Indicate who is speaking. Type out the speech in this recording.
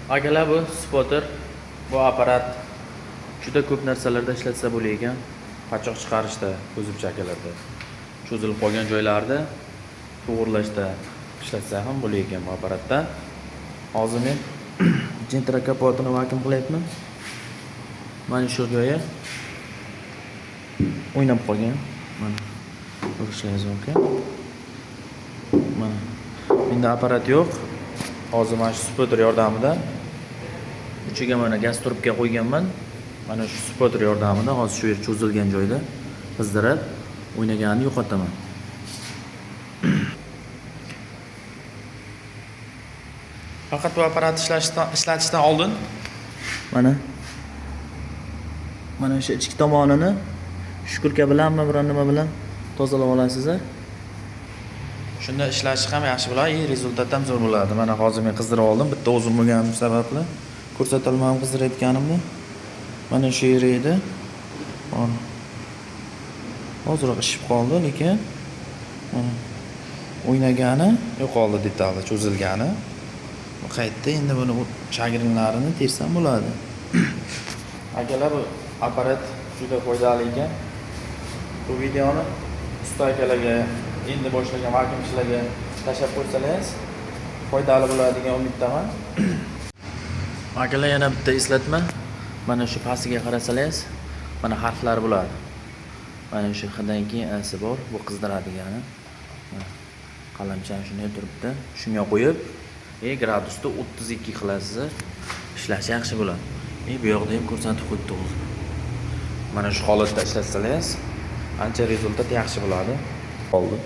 Speaker 1: Akalar, bu spotter, bu apparat juda ko'p narsalarda ishlatsa bo'lar ekan. Pachoq chiqarishda, ko'zibchakalarda, cho'zilib qolgan joylarda to'g'irlashda ishlatsa ham bo'lar ekan bu apparatda. Hozir men Gentra kapotini vakuum qilyapman. Mana shu joyi o'ynab qolgan. Mana ko'rishingiz mumkin. Mana menda apparat yo'q. Hozir mana shu spotter yordamida uchiga mana gaz trubka qo'yganman. Mana shu spotter yordamida hozir shu yer cho'zilgan joyda qizdirib, o'ynaganini yo'qotaman. Faqat bu apparat ishlatishdan oldin mana shu ichki tomonini shukurka bilanmi, biron nima bilan tozalab olasizlar. Shunda ishlashi ham yaxshi bo'ladi, и результат ham zo'r bo'ladi. Mana hozir men qizdirib oldim, bitta o'zim bo'lganim sababli ko'rsatolmadim qizdirayotganimni. Mana shu yeri edi. Mana. Ozroq ishib qoldi, lekin mana o'ynagani yo'qoldi, detali cho'zilgani. Bu qaytdi, endi buni chagrinlarini tersam bo'ladi. Akalar, bu apparat juda foydali ekan. Bu videoni usta akalarga, endi boshlagan vakuumchilarga tashlab qo'ysalaringiz foydali bo'ladi degan umiddaman. Akalar, yana bitta eslatma. Mana shu pastiga qarasalaringiz, mana harflar bo'ladi. Mana shu Hdan keyin S bor, bu qizdiradigani. Mana qalamcha shunday turibdi. Shunga qo'yib, gradusda 32 qilasiz, ishlashi yaxshi bo'ladi. Bu yoqda ham ko'rsatib qo'yibdi o'zi. Mana shu holatda ishlatsangiz, ancha результат yaxshi bo'ladi. Oldi.